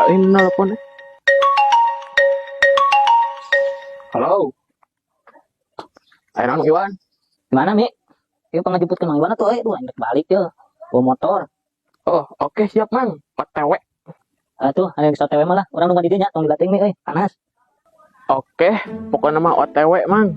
Saha ini nelpon? Halo. Ayo naon, Iwan? Gimana, Mi? Yuk pangajemput ke Mang Iwan atuh euy, duh aing rek balik ye. Bawa motor. Oh, oke siap, Mang. OTW. Atuh, aya geus OTW mah lah. Urang nungguan di dieu nya, tong dilatih Mi euy, panas. Oke, pokoknya mah OTW, Mang.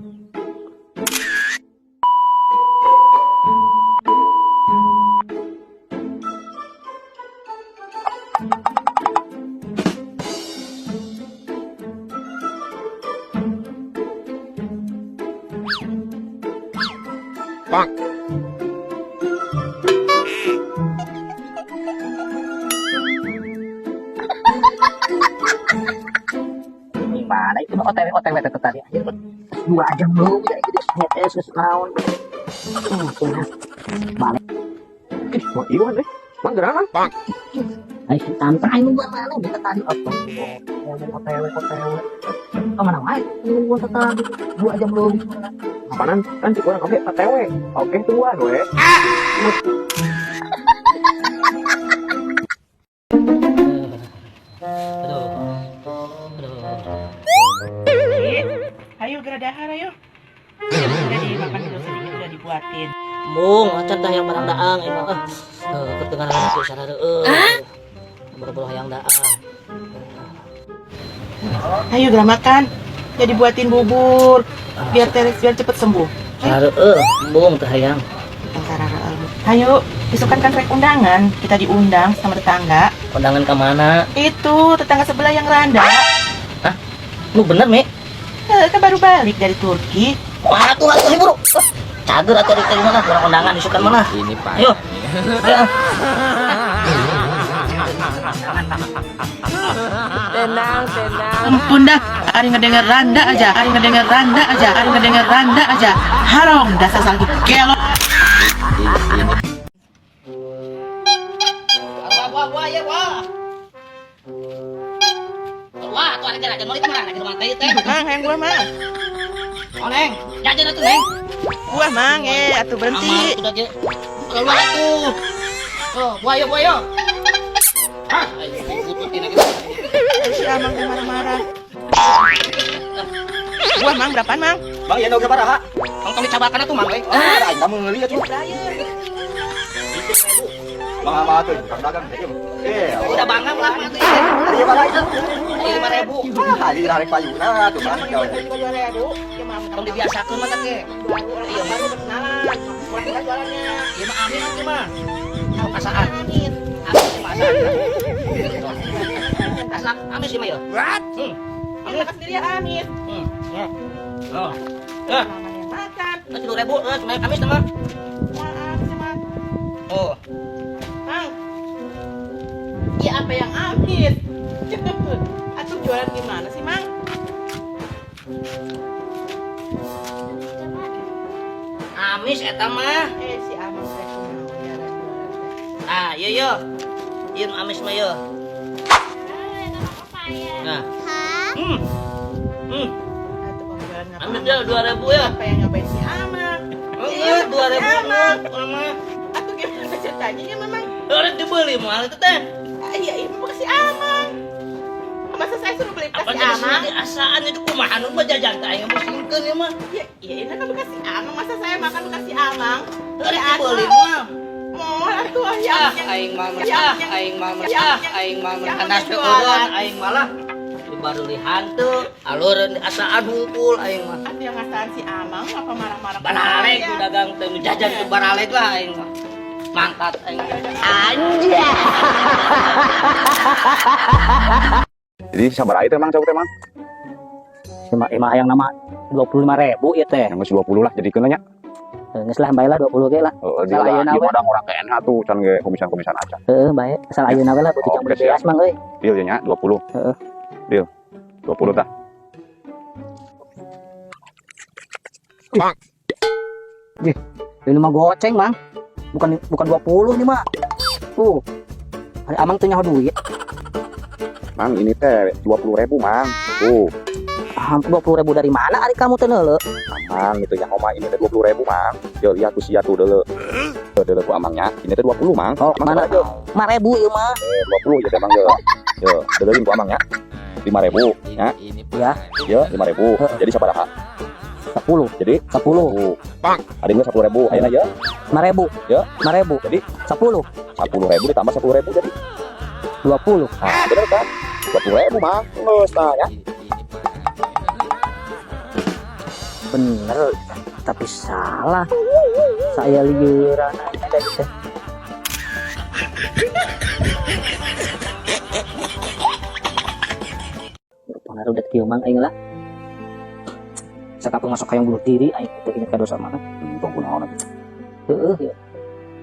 Gimana itu mah OTW OTW teh tadi anjir. 2 jam lu ya itu geus geus naon. Cenah. Balik. Ih, Mang Iwan eh. Mang gerak, Mang. Ai santai aing nungguan mana minta tadi apa. Ngomong OTW OTW. Ka mana wae nungguan tadi 2 jam lu. Apaanan? Kan cik urang oke OTW. Oke, tungguan we. Aduh. Aduh. Ayo geura dahar ayo. Udah dimakan dulu sedikit, udah dibuatin. Mung, acan tah yang barang daang emang ah. Heuh, kedengaran aku sarareueuh. Boro-boro hayang daang. Ayo geura makan. Ya dibuatin bubur biar teres biar cepet sembuh. Sarareueuh, embung teh hayang. Ayo, besok kan rek undangan, kita diundang sama tetangga. Undangan ke mana? Itu tetangga sebelah yang Randa. Hah? Lu bener, Mi? Kan baru balik dari Turki. Wah, tuh atuh buru. Cager atuh di mana? Kurang undangan isukan mana? Ini Pak. Ayo. Ayo. Tenang, tenang. Ampun dah, ari ngedenger Randa aja, ari ngedenger Randa aja, ari ngedenger Randa aja. Harong, dasar salaki gelo. Ini. Wah, wah, wah, ya, wah. Wah, tuh ada jajan mau kemana? Ke rumah teh teh. Mang, hayang buah, Mang. Oh, Neng. Jajan atuh, Neng. Buah, Mang, atuh berhenti. Aman, udah ge. Keluar atuh. Oh, buah yo, buah yo. Ah, ayo bututin lagi. Si Amang teh marah-marah. Buah, Mang, berapaan, Mang? Bang, ya berapa ha? Tong tong dicabakan atuh, Mang euy. Ah, aing kamu ngeuli atuh. Bang ama atuh, tukang dagang teh. Eh, Udah bangga lah mah atuh. Iya, Bang. 5.000. Ah, ieu rarek payuna atuh, Bang. Tong dibiasakeun mah teh. Iya, baru berkenalan. Buah kita jualannya. Ieu mah amin atuh mah. Oh, kasaan. Amin. Amin mah asaan. Asak amis sih mah ya. What? Hmm. Amin makan sendiri ya, Amin. Hmm. Oh. Eh, Makan. 3.000, eh, cuma amis mah. Wah, amis, Mang. Oh. Mang. Iya, apa yang amis? Atuh jualan gimana sih, Mang? Amis eta mah. Eh, si Amang teh kumaha jualan teh. Ah, iya yo. Ieu amis mah yo. Nah. Hmm. Hmm. Atuh kok jualan ngapa? Amis ya 2.000 ya. Apa yang nyobain si Amang? Oh, Iya, 2.000. Amang. Mah. Atuh gimana ceritanya ya, Mamang? Orang dibeli moal itu teh. Ah, iya, iya, mau si Amang. Masa saya suruh beli Apa bekas si jadi Amang? di asaan itu kumaha nu mah jajan teh aing pusingkeun ieu mah. Ya, iya, ini kan bekas si Amang. Masa saya makan bekas si Amang? Orang dibeli moal. Mau atuh ya. Ah, aing mah ah, aing mah ah, aing mah anas eureun aing malah dibarulihan teu, alureun di asaan hungkul aing mah. Atuh yang ngasaan si Amang apa marah-marah? ke Baralek saya? ku dagang teh nu jajan teu baralek lah aing mah. Mangkat aing. Jadi sabar aja teh, Mang, cau teh, Mang. Imah yang nama 25.000 ya teh. Yang geus 20 lah jadikeun nya. Geus lah bae lah 20 ge lah. Heeh, Salah ayeuna di we. modang urang ke NH tuh can ge komisan-komisan acan. Heeh, bae. Asal ayeuna we lah butuh Oke, jam siap. beas mang euy. Deal ya nya 20. Heeh. Deal. 20 tah. Ini mah goceng, Mang. Bukan bukan 20 nih mah. Tuh. Ari Amang tuh nyaho duit. Mang, ini teh 20.000, Mang. Tuh, Ah, 20.000 dari mana ari kamu teh neuleu? Amang itu yang mah ini teh 20.000, Mang. Yo lihat tuh sia tuh deuleu. Deuleu ku amangnya. Ini teh 20, Mang. Oh, Mang mana? aja. 5.000 ieu mah. 20 ya teh, Mang. Yo. Yo, dengerin ku Amang ya. 5.000 ya. Ya. Ya, 5.000. Jadi sabaraha? 10. Jadi 10. Bang. Ada juga 10.000. Ayeuna ya. 5.000. Ya. 5.000. Jadi 10. 10.000 ditambah 10.000 jadi 20. Nah, bener kan? 20.000 Mang. Geus tah ya. Bener, tapi salah. Saya liuran aja teh. Berpengaruh dat kieu Mang aing lah. Sakapung masuk hayang bunuh diri aing teu inget ka dosa mah. Tong kunaon atuh. Heeh ya.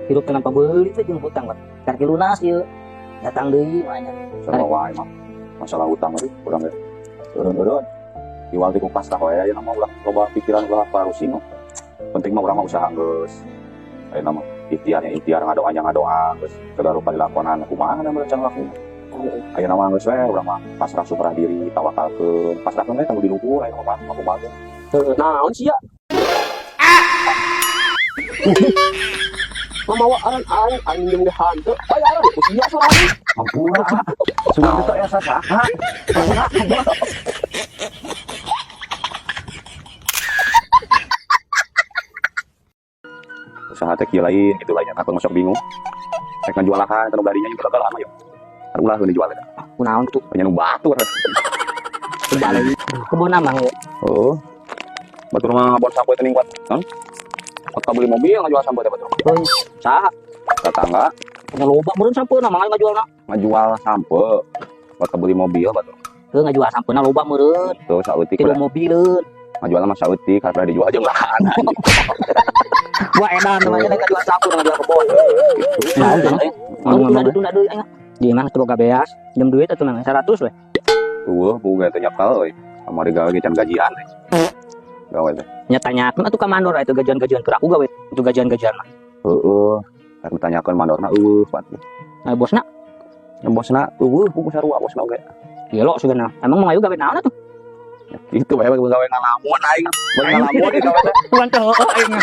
Hirup kenapa beulit teh jeung hutang mah. Karek lunas ieu. Datang deui mah nya. Sama wae mah. Masalah hutang mah urang ge. Eureun-eureun. Iwal ti ku pasrah wae ayeuna mah ulah loba pikiran ulah parusing. Penting mah urang mah usaha geus. Ayeuna mah ikhtiarnya ikhtiar, ngadoanya ngadoa geus. Segala rupa dilakonan kumaha da can laku. Ayeuna mah geus we urang mah pasrah suprah diri, tawakalkeun, pasrahkeun we ka nu di luhur ayeuna mah kumaha ge. Naon sih ya? Mamawa aran aing aing minjem ge hanteu. Bayaran ku sia sorangan. Ampura. Sugan teh aya sasaha. Usaha teh kieu lain gitu lainnya takut masuk bingung. Rek ngajual lahan tanu garinya juga gagal lama yo. Kan ulah dijual eta. Kunaon tuh? Nya nu batur. Kebalik. Kebon Mang ya. Heeh. Batur mah ngabon sampo teh ningkat. Hah? Kota beli mobil ngajual sampo teh batur. Oh, saha? Tetangga Nya loba meureun sampeuna Mang ngajualna. Ngajual sampo. Kota beli mobil batur. Heuh, ngajual sampeuna loba meureun. Tuh saeutik Tilu mobileun. Ngajual mah saeutik karena dijual jeung lahan. Wah edan namanya ngajual sampeu ngajual kebon. Naon tuh? Naon, Tunda tunda deui aing. Di mana tuh boga beas? Jam duit atuh nang 100 we. Eueuh boga teh nyakal euy. Kamari gawe ge can gajian euy. Gawe teh. Nya tanyakeun atuh ka mandor itu gajian-gajian keur aku gawe itu gajian-gajian mah. Heeh. Rek ditanyakeun mandorna eueuh pat. Nah, bosna? Ya bosna eueuh buku sarua bosna oge. Gelo sugana. Emang mau gawe naon atuh? Itu bae gawe ngalamun aing. Gawe ngalamun gawe teh. Tuan teh heueuh aing.